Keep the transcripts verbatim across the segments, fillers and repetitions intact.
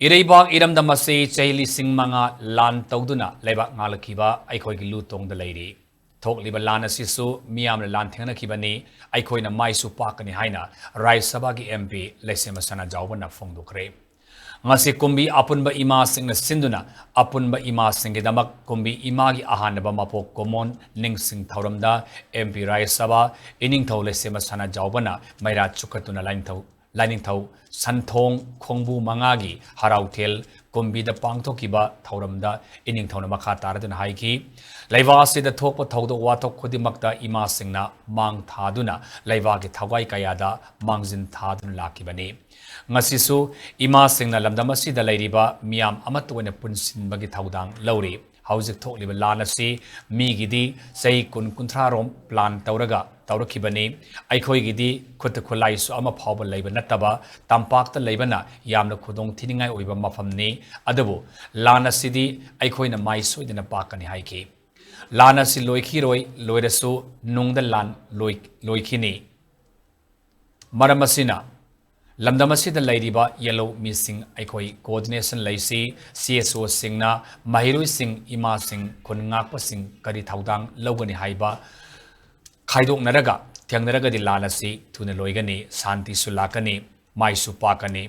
ꯏꯔꯩꯕꯥꯛ ꯏꯔꯝꯗꯝ ꯑꯁꯤ ꯆꯍꯤ ꯂꯤꯁꯤꯡ ꯃꯉꯥ ꯂꯥꯟ ꯇꯧꯗꯨꯅ ꯂꯩꯕꯥꯛ ꯉꯥꯛꯂꯛꯈꯤꯕ ꯑꯩꯈꯣꯏꯒꯤ ꯂꯨ ꯇꯣꯡꯗ ꯂꯩꯔꯤ꯫ ꯊꯣꯛꯂꯤꯕ ꯂꯥꯟ ꯑꯁꯤꯁꯨ ꯃꯤꯌꯥꯝꯅ ꯂꯥꯟꯊꯦꯡꯅꯈꯤꯕꯅꯤ꯫ ꯑꯩꯈꯣꯏꯅ ꯃꯥꯏꯁꯨ ꯄꯥꯛꯀꯅꯤ ꯍꯥꯏꯅ ꯔꯥꯖ꯭ꯌ ꯁꯚꯥꯒꯤ M P ꯂꯩꯁꯦꯝꯕ ꯁꯅꯥꯖꯥꯎꯕꯅ ꯐꯣꯡꯗꯣꯛꯈ꯭ꯔꯦ꯫ ꯉꯁꯤ ꯀꯨꯝꯕꯤ ꯑꯄꯨꯟꯕ ꯏꯃꯥꯁꯤꯡꯅ ꯁꯤꯟꯗꯨꯅ ꯑꯄꯨꯟꯕ ꯏꯃꯥꯁꯤꯡꯒꯤꯗꯃꯛ ꯀꯨꯝꯕꯤ ꯏꯃꯥꯒꯤ ꯑꯍꯥꯟꯕ ꯃꯄꯣꯛ ꯀꯨꯝꯑꯣꯟ ꯅꯤꯡꯁꯤꯡ ꯊꯧꯔꯝꯗ M P ꯔꯥꯖ꯭ꯌ ꯁꯚꯥ ꯏꯅꯤꯡꯊꯧ ꯂꯩꯁꯦꯝꯕ ꯁꯅꯥꯖꯥꯎꯕꯅ ꯃꯩꯔꯥ ꯆꯨꯈꯠꯇꯨꯅ ꯂꯥꯏꯅꯤꯡꯊꯧ ꯂꯥꯏꯅꯤꯡꯊꯧ ꯁꯟꯊꯣꯡ ꯈꯣꯡꯕꯨ ꯃꯉꯥꯒꯤ ꯍꯔꯥꯎꯊꯦꯜ ꯀꯨꯝꯕꯤꯗ ꯄꯥꯡꯊꯣꯛꯈꯤꯕ ꯊꯧꯔꯝꯗ ꯏꯅꯤꯡꯊꯧꯅ ꯃꯈꯥ ꯇꯥꯔꯗꯨꯅ ꯍꯥꯏꯈꯤ, ꯂꯩꯕꯥꯛ ꯑꯁꯤꯗ ꯊꯣꯛꯄ ꯊꯧꯗꯣꯛ ꯋꯥꯊꯣꯛ ꯈꯨꯗꯤꯡꯃꯛꯇ ꯏꯃꯥꯁꯤꯡꯅ ꯃꯥꯡ ꯊꯥꯗꯨꯅ ꯂꯩꯕꯥꯛꯀꯤ ꯊꯋꯥꯏ ꯀꯌꯥꯗ ꯃꯥꯡꯖꯤꯟ ꯊꯥꯗꯨꯅ ꯂꯥꯛꯈꯤꯕꯅꯤ꯫ ꯉꯁꯤꯁꯨ ꯏꯃꯥꯁꯤꯡꯅ ꯂꯝꯗꯝ ꯑꯁꯤꯗ ꯂꯩꯔꯤꯕ ꯃꯤꯌꯥꯝ ꯑꯃꯠꯇ ꯑꯣꯏꯅ ꯄꯨꯟꯁꯤꯟꯕꯒꯤ ꯊꯧꯗꯥꯡ ꯂꯧꯔꯤ꯫ ꯍꯧꯖꯤꯛ ꯊꯣꯛꯂꯤꯕ ꯂꯥꯟ ꯑꯁꯤ ꯃꯤꯒꯤꯗꯤ ꯆꯍꯤ ꯀꯨꯟ ꯀꯨꯟꯊ꯭ꯔꯥ ꯔꯣꯝ plan ꯇꯧꯔꯒ ꯇꯧꯔꯛꯈꯤꯕꯅꯤ꯫ ꯑꯩꯈꯣꯏꯒꯤꯗꯤ ꯈꯨꯠꯇ ꯈꯨꯠꯂꯥꯏꯁꯨ ꯑꯃ ꯐꯥꯎꯕ ꯂꯩꯕ ꯅꯠꯇꯕ ꯇꯝꯄꯥꯛꯇ ꯂꯩꯕꯅ ꯌꯥꯝꯅ ꯈꯨꯗꯣꯡ ꯊꯤꯅꯤꯡꯉꯥꯏ ꯑꯣꯏꯕ ꯃꯐꯝꯅꯤ꯫ ꯑꯗꯨꯕꯨ ꯂꯥꯟ ꯑꯁꯤꯗꯤ ꯑꯩꯈꯣꯏꯅ ꯃꯥꯏ ꯁꯣꯏꯗꯅ ꯄꯥꯛꯀꯅꯤ ꯍꯥꯏꯈꯤ꯫ ꯂꯥꯟ ꯑꯁꯤ ꯂꯣꯏꯈꯤꯔꯣꯏ, ꯂꯣꯏꯔꯁꯨ ꯅꯨꯡꯗ ꯂꯥꯟ ꯂꯣꯏ-, ꯂꯣꯏꯈꯤꯅꯤ꯫ ꯃꯔꯝ ꯑꯁꯤꯅ ꯂꯝꯗꯝ ꯑꯁꯤꯗ ꯂꯩꯔꯤꯕ ꯌꯦꯜꯍꯧ ꯃꯤꯁꯤꯡ ꯑꯩꯈꯣꯏ coordination ꯂꯩꯁꯤ꯫ C S O ꯁꯤꯡꯅ ꯃꯍꯩꯔꯣꯏꯁꯤꯡ, ꯏꯃꯥꯁꯤꯡ, ꯈꯨꯟ ꯉꯥꯛꯄꯁꯤꯡ ꯀꯔꯤ ꯊꯧꯗꯥꯡ ꯂꯧꯒꯅꯤ ꯍꯥꯏꯕ ꯈꯥꯏꯗꯣꯛꯅꯔꯒ ꯊꯦꯡꯅꯔꯒꯗꯤ ꯂꯥꯟ ꯑꯁꯤ ꯊꯨꯅ ꯂꯣꯏꯒꯅꯤ, ꯁꯥꯟꯇꯤꯁꯨ ꯂꯥꯛꯀꯅꯤ, ꯃꯥꯏꯁꯨ ꯄꯥꯛꯀꯅꯤ꯫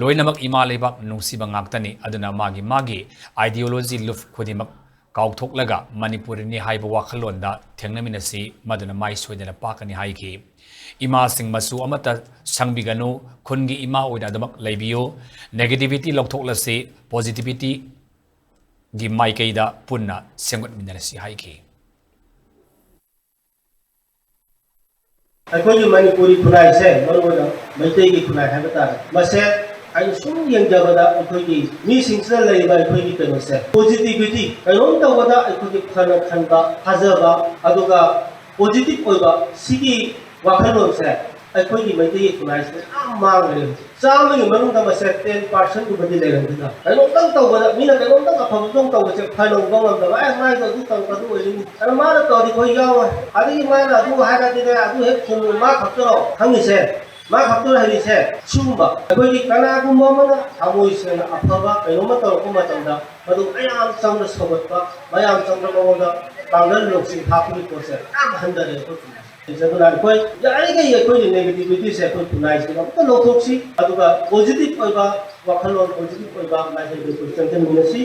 ꯂꯣꯏꯅꯃꯛ ꯏꯃꯥ ꯂꯩꯕꯥꯛ ꯅꯨꯡꯁꯤꯕ ꯉꯥꯛꯇꯅꯤ꯫ ꯑꯗꯨꯅ ꯃꯥꯒꯤ ꯃꯥꯒꯤ ideology ꯂꯨꯞ ꯈꯨꯗꯤꯡꯃꯛ ꯀꯥꯎꯊꯣꯛꯂꯒ ꯃꯅꯤꯄꯨꯔꯤꯅꯤ ꯍꯥꯏꯕ ꯋꯥꯈꯜꯂꯣꯟꯗ ꯊꯦꯡꯅꯃꯤꯟꯅꯁꯤ, ꯃꯗꯨꯅ ꯃꯥꯏ ꯁꯣꯏꯗꯅ ꯄꯥꯛꯀꯅꯤ ꯍꯥꯏꯈꯤ꯫ ꯏꯃꯥꯁꯤꯡ ꯃꯆꯨ ꯑꯃꯠꯇ ꯁꯪꯕꯤꯒꯅꯨ, ꯈꯨꯟꯒꯤ ꯏꯃꯥ ꯑꯣꯏꯅ ꯑꯗꯨꯃꯛ ꯂꯩꯕꯤꯌꯨ꯫ Negativity ꯂꯧꯊꯣꯛꯂꯁꯤ, positivity ꯒꯤ ꯃꯥꯏꯀꯩꯗ ꯄꯨꯟꯅ ꯁꯦꯝꯒꯠꯃꯤꯟꯅꯔꯁꯤ ꯍꯥꯏꯈꯤ꯫ ꯑꯩꯈꯣꯏꯒꯤ ꯃꯅꯤꯄꯨꯔꯤ ꯈꯨꯟꯅꯥꯏꯁꯦ, ꯃꯔꯨꯑꯣꯏꯅ ꯃꯩꯇꯩꯒꯤ ꯈꯨꯟꯅꯥꯏ ꯍꯥꯏꯕ ꯇꯥꯔꯦ, ꯃꯁꯦ ꯑꯩꯅ ꯁꯨꯝ ꯌꯦꯡꯖꯕꯗ ꯑꯩꯈꯣꯏꯒꯤ ꯃꯤꯁꯤꯡꯁꯤꯗ ꯂꯩꯔꯤꯕ ꯑꯩꯈꯣꯏꯒꯤ ꯀꯩꯅꯣꯁꯦ, positivity, ꯀꯩꯅꯣꯝ ꯇꯧꯕꯗ ꯑꯩꯈꯣꯏꯒꯤ ꯐꯅ ꯈꯟꯕ, ꯊꯥꯖꯕ, ꯑꯗꯨꯒ positive ꯑꯣꯏꯕ, ꯁꯤꯒꯤ ꯋꯥꯈꯜꯂꯣꯟꯁꯦ ꯑꯩꯈꯣꯏꯒꯤ ꯃꯩꯇꯩꯒꯤ ꯈꯨꯟꯅꯥꯏꯁꯤꯗ ꯌꯥꯝ ꯃꯥꯡꯈ꯭ꯔꯦ ꯍꯧꯖꯤꯛ꯫ ꯆꯥꯝꯃꯒꯤ ꯃꯅꯨꯡꯗ ꯃꯁꯦ ten percent ꯒꯨꯝꯕꯗꯤ ꯂꯩꯔꯝꯒꯅꯤ꯫ ꯀꯩꯅꯣꯝꯇꯪ ꯇꯧꯕꯗ, ꯃꯤꯅ ꯀꯩꯅꯣꯝꯇꯪ ꯑꯐꯕ ꯑꯝꯇꯪ ꯇꯧꯕꯁꯦ ꯐꯅ ꯎꯕ ꯉꯝꯗꯕ, "ꯑꯦ, ꯃꯥꯏꯗꯣ ꯑꯗꯨ ꯇꯧ-, ꯑꯗꯨ ꯑꯣꯏꯔꯤꯅꯤ, ꯑꯗ ꯃꯥꯅ ꯇꯧꯔꯗꯤ ꯑꯩꯈꯣꯏ ꯌꯥꯎꯔꯣꯏ, ꯑꯗꯒꯤ ꯃꯥꯅ ꯑꯗꯨ ꯍꯥꯏꯔꯗꯤꯅꯦ, ꯑꯗꯨ ꯍꯦꯛ ꯆꯨꯝꯃꯤ, ꯃꯥ ꯈꯛꯇꯔꯣ ꯈꯪꯉꯤꯁꯦ?" ꯃꯥ ꯈꯛꯇꯅ ꯍꯥꯏꯔꯤꯁꯦ ꯁꯤꯒꯨꯝꯕ ꯑꯩꯈꯣꯏꯒꯤ ꯀꯅꯥꯒꯨꯝꯕ ꯑꯃꯅ ꯊꯃꯣꯏ ꯁꯦꯡꯅ ꯑꯐꯕ ꯀꯩꯅꯣꯝꯃ ꯇꯧꯔꯛꯄ ꯃꯇꯝꯗ ꯃꯗꯨ ꯃꯌꯥꯝ ꯆꯪꯗ ꯁꯧꯒꯠꯄ, ꯃꯌꯥꯝ ꯆꯪꯗ ꯃꯉꯣꯟꯗ ꯄꯥꯡꯒꯜ ꯂꯧꯁꯤꯡ ꯍꯥꯞꯄꯒꯤ ꯄꯣꯠꯁꯦ ꯌꯥꯝ ꯍꯟꯊꯔꯦ ꯑꯩꯈꯣꯏ ꯈꯨꯟꯅꯥꯏꯁꯦ꯫ ꯑꯗꯨꯅ ꯑꯩꯈꯣꯏ ꯌꯥꯔꯤꯈꯩ ꯑꯩꯈꯣꯏꯒꯤ negativity ꯁꯦ ꯑꯩꯈꯣꯏ ꯈꯨꯟꯅꯥꯏꯁꯤꯗ ꯑꯝꯇ ꯂꯧꯊꯣꯛꯁꯤ, ꯑꯗꯨꯒ positive ꯑꯣꯏꯕ ꯋꯥꯈꯜꯂꯣꯟ, positive ꯑꯣꯏꯕ ꯃꯥꯏꯀꯩꯗ ꯑꯩꯈꯣꯏ ꯆꯪꯁꯤꯟꯃꯤꯟꯅꯁꯤ꯫